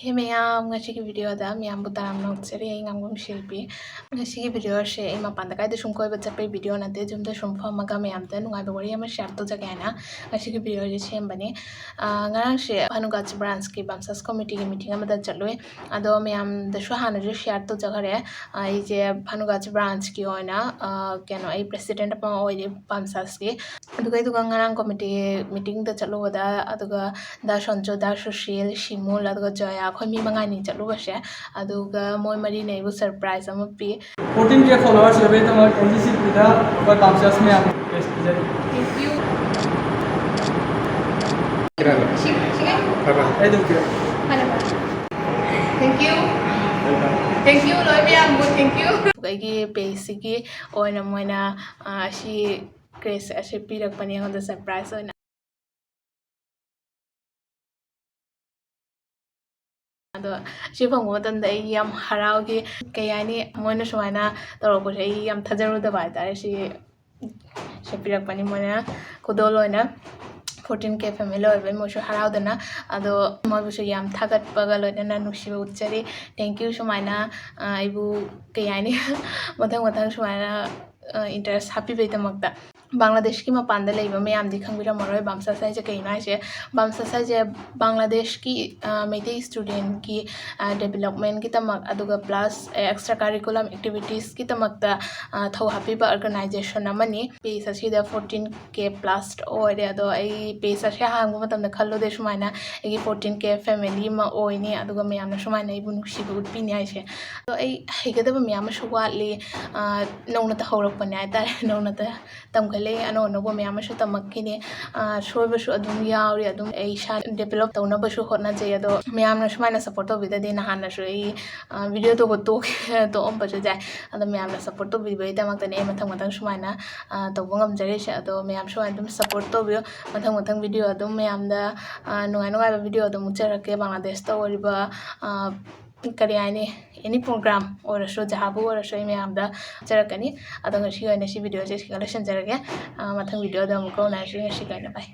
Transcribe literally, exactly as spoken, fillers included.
ꯍꯦ ꯃꯌꯥꯝ, ꯉꯁꯤꯒꯤ ꯚꯤꯗꯤꯑꯣꯗ ꯃꯌꯥꯝꯕꯨ ꯇꯔꯥꯝꯅ ꯑꯣꯛꯆꯔꯤ꯫ ꯑꯩ ꯉꯥꯡꯕꯝ ꯁꯤꯜꯄꯤ꯫ ꯉꯁꯤꯒꯤ ꯚꯤꯗꯤꯑꯣꯁꯦ ꯑꯩ ꯃꯄꯥꯟꯗ ꯀꯥꯏꯗ ꯁꯨꯝ ꯀꯣꯏꯕ ꯆꯠꯄꯒꯤ ꯚꯤꯗꯤꯑꯣ ꯅꯠꯇꯦ, ꯌꯨꯝꯗ ꯁꯨꯝ ꯐꯝꯃꯒ ꯃꯌꯥꯝꯗ ꯅꯨꯡꯉꯥꯏꯕ ꯋꯥꯔꯤ ꯑꯃ ꯁꯤꯌꯥꯔ ꯇꯧꯖꯒꯦ ꯍꯥꯏꯅ ꯉꯁꯤꯒꯤ ꯚꯤꯗꯤꯑꯣꯁꯦ ꯁꯦꯝꯕꯅꯤ꯫ ꯑꯥ, ꯉꯔꯥꯡꯁꯦ ꯚꯥꯅꯨꯒꯥꯆꯤ ꯕ꯭ꯔꯥꯟꯁꯀꯤ ꯕꯥꯝꯁꯥꯁ ꯀꯣꯃꯤꯇꯤꯒꯤ ꯃꯤꯇꯤꯡ ꯑꯃꯗ ꯆꯠꯂꯨꯏ꯫ ꯑꯗꯣ ꯃꯌꯥꯝꯗꯁꯨ ꯍꯥꯟꯅꯁꯨ ꯁꯤꯌꯥꯔ ꯇꯧꯖꯈꯔꯦ, ꯑꯥ, ꯑꯩꯁꯦ ꯚꯥꯅꯨꯒꯥꯆꯤ ꯕ꯭ꯔꯥꯟꯁꯀꯤ ꯑꯣꯏꯅ, ꯑꯥ, ꯀꯩꯅꯣ, ꯑꯩ ꯄ꯭ꯔꯦꯁꯤꯗꯦꯟꯠ ꯑꯃ ꯑꯣꯏꯔꯤ ꯕꯥꯝꯁꯥꯁꯀꯤ꯫ ꯑꯗꯨꯒ, ꯑꯗꯨꯒ ꯉꯔꯥꯡ ꯀꯣꯃꯤꯇꯤ ꯃꯤꯇꯤꯡꯗ ꯆꯠꯂꯨꯕꯗ, ꯑꯗꯨꯒ ꯗꯥ ꯁꯣꯟꯆꯨ, ꯗꯥ ꯁꯨꯁꯤꯜ, ꯁꯤꯃꯨꯜ, ꯑꯗꯨꯒ ꯖꯣꯌꯥ, ꯑꯩꯈꯣꯏ ꯃꯤ ꯃꯉꯥꯅꯤ ꯆꯠꯂꯨꯕꯁꯦ꯫ ꯑꯗꯨꯒ ꯃꯣꯏ ꯃꯔꯤꯅ ꯑꯩꯕꯨ ꯁꯔꯄ꯭ꯔꯥꯏꯁ ꯑꯃ ꯄꯤ꯫ Fourteen K followers ꯑꯣꯏꯕꯒꯤꯗꯃꯛ ꯑꯦꯟ ꯖꯤ ꯁꯤ ꯄꯤꯗ ꯑꯩꯈꯣꯏ ꯕꯥꯝꯁꯥꯁ ꯃꯌꯥꯝ ꯀꯦꯁ ꯄꯤꯖꯔꯤ꯫ Thank you. ꯁꯤ, ꯁꯤꯒꯩ? ꯑꯩ ꯑꯗꯨꯝ ꯄꯤꯔꯛꯑꯣ꯫ ꯐꯔꯦ, ꯐꯔꯦ꯫ Thank you. Thank you, ꯂꯣꯏ ꯃꯌꯥꯝꯕꯨ thank you꯫ ꯑꯩꯒꯤ ꯄꯦꯖꯁꯤꯒꯤ ꯑꯣꯏꯅ ꯃꯣꯏꯅ, ꯑ, ꯑꯁꯤ ꯀ꯭ꯔꯦꯁ ꯑꯁꯤ ꯄꯤꯔꯛꯄꯅꯦ ꯑꯩꯉꯣꯟꯗ ꯁꯔꯄ꯭ꯔꯥꯏꯁ ꯑꯣꯏꯅ꯫ ꯑꯗꯣ ꯁꯤ ꯐꯪꯕ ꯃꯇꯝꯗ ꯑꯩ ꯌꯥꯝ ꯍꯔꯥꯎꯈꯤ꯫ ꯀꯩ ꯍꯥꯏꯅꯤ, ꯃꯣꯏꯅ ꯁꯨꯃꯥꯏꯅ ꯇꯧꯔꯛꯄꯁꯦ ꯑꯩ ꯌꯥꯝ ꯊꯥꯖꯔꯨꯗꯕ ꯍꯥꯏꯇꯥꯔꯦ꯫ ꯁꯤ, ꯁꯤ ꯄꯤꯔꯛꯄꯅꯤ ꯃꯣꯏꯅ꯫ ꯈꯨꯗꯣꯜ ꯑꯣꯏꯅ fourteen K family ꯑꯣꯏꯕꯩ ꯃꯣꯏꯁꯨ ꯍꯔꯥꯎꯗꯅ꯫ ꯑꯗꯣ ꯃꯣꯏꯕꯨꯁꯨ ꯌꯥꯝ ꯊꯥꯒꯠꯄꯒ ꯂꯣꯏꯅꯅ ꯅꯨꯡꯁꯤꯕ ꯎꯠꯆꯔꯤ꯫ Thank you ꯁꯨꯃꯥꯏꯅ, ꯑ, ꯑꯩꯕꯨ, ꯀꯩ ꯍꯥꯏꯅꯤ, ꯃꯊꯪ ꯃꯊꯪ ꯁꯨꯃꯥꯏꯅ, ꯑ, interest ꯍꯥꯞꯄꯤꯕꯩꯗꯃꯛꯇ꯫ ꯕꯪꯒ꯭ꯂꯥꯗꯦꯁꯀꯤ ꯃꯄꯥꯟꯗ ꯂꯩꯕ ꯃꯌꯥꯝꯗꯤ ꯈꯪꯕꯤꯔꯝꯃꯔꯣꯏ ꯕꯥꯝꯁꯥꯁ ꯍꯥꯏꯁꯦ ꯀꯩꯅꯣ ꯍꯥꯏꯁꯦ꯫ ꯕꯥꯝꯁꯥꯁ ꯍꯥꯏꯁꯦ ꯕꯪꯒ꯭ꯂꯥꯗꯦꯁꯀꯤ, ꯑ, ꯃꯩꯇꯩ studentꯀꯤ, ꯑ, developmentꯀꯤꯗꯃꯛ, ꯑꯗꯨꯒ plus extra curriculum activitiesꯀꯤꯗꯃꯛꯇ, ꯑ, ꯊꯧ ꯍꯥꯞꯄꯤꯕ organization ꯑꯃꯅꯤ꯫ Page ꯑꯁꯤꯗ fourteen K plus ꯑꯣꯏꯔꯦ꯫ ꯑꯗꯣ ꯑꯩ page ꯑꯁꯦ ꯍꯥꯡꯕ ꯃꯇꯝꯗ ꯈꯜꯂꯨꯗꯦ ꯁꯨꯃꯥꯏꯅ ꯑꯩꯒꯤ fourteen K family ꯑꯃ ꯑꯣꯏꯅꯤ, ꯑꯗꯨꯒ ꯃꯌꯥꯝꯅ ꯁꯨꯃꯥꯏꯅ ꯑꯩꯕꯨ ꯅꯨꯡꯁꯤꯕ ꯎꯠꯄꯤꯅꯤ ꯍꯥꯏꯁꯦ꯫ ꯑꯗꯣ ꯑꯩ ꯍꯩꯒꯗꯕ ꯃꯌꯥꯝ ꯑꯃꯁꯨ ꯋꯥꯠꯂꯤ꯫ ꯑ, ꯅꯧꯅ ꯇꯧꯍꯧꯔꯛꯄꯅꯦ ꯍꯥꯏꯇꯥꯔꯦ꯫ ꯅꯧꯅ ꯇ-, ꯇꯝꯈꯠꯂꯛꯏ, ꯑꯅꯧ ꯑꯅꯧꯕ ꯃꯌꯥꯝ ꯑꯃꯁꯨ ꯇꯝꯃꯛꯈꯤꯅꯤ꯫ ꯑ, ꯁꯣꯏꯕꯁꯨ ꯑꯗꯨꯝ ꯌꯥꯎꯔꯤ, ꯑꯗꯨꯝ ꯑꯩ ꯏꯁꯥ develop ꯇꯧꯅꯕꯁꯨ ꯍꯣꯠꯅꯖꯩ꯫ ꯑꯗꯣ ꯃꯌꯥꯝꯅ ꯁꯨꯃꯥꯏꯅ support ꯇꯧꯕꯤꯗ꯭ꯔꯗꯤ ꯅꯍꯥꯟꯅꯁꯨ ꯑꯩ, ꯑ, video ꯇꯧꯕ ꯇꯣꯛ-, ꯇꯣꯛꯑꯝꯕꯁꯨ ꯌꯥꯏ꯫ ꯑꯗꯣ ꯃꯌꯥꯝꯅ support ꯇꯧꯕꯤꯕꯒꯤꯗꯃꯛꯇꯅꯦ ꯑꯩ ꯃꯊꯪ ꯃꯊꯪ ꯁꯨꯃꯥꯏꯅ, ꯑ, ꯇꯧꯕ ꯉꯝꯖꯔꯤꯁꯦ꯫ ꯑꯗꯣ ꯃꯌꯥꯝ ꯁꯨꯃꯥꯏꯅ ꯑꯗꯨꯝ support ꯇꯧꯕꯤꯌꯨ꯫ ꯃꯊꯪ ꯃꯊꯪ video ꯑꯗꯨꯝ ꯃꯌꯥꯝꯗ, ꯑ, ꯅꯨꯡꯉꯥꯏ ꯅꯨꯡꯉꯥꯏꯕ video ꯑꯗꯨꯝ ꯎꯠꯆꯔꯛꯀꯦ꯫ ꯕꯪꯒ꯭ꯂꯥꯗꯦꯁꯇ ꯑꯣꯏꯔꯤꯕ, ꯑ, ꯀꯔꯤ ꯍꯥꯏꯅꯤ, any program ꯑꯣꯏꯔꯁꯨ, ꯖꯍꯥꯕꯨ ꯑꯣꯏꯔꯁꯨ ꯑꯩ ꯃꯌꯥꯝꯗ ꯎꯠꯆꯔꯛꯀꯅꯤ꯫ ꯑꯗꯣ ꯉꯁꯤꯒꯤ ꯑꯣꯏꯅ ꯁꯤ videoꯁꯦ ꯁꯤꯒ ꯂꯣꯏꯁꯤꯟꯖꯔꯒꯦ꯫ ꯑ, ꯃꯊꯪ videoꯗ ꯑꯃꯨꯛꯀ ꯎꯅꯔꯁꯤ꯫ ꯉꯁꯤꯒꯤ ꯑꯣꯏꯅ bye꯫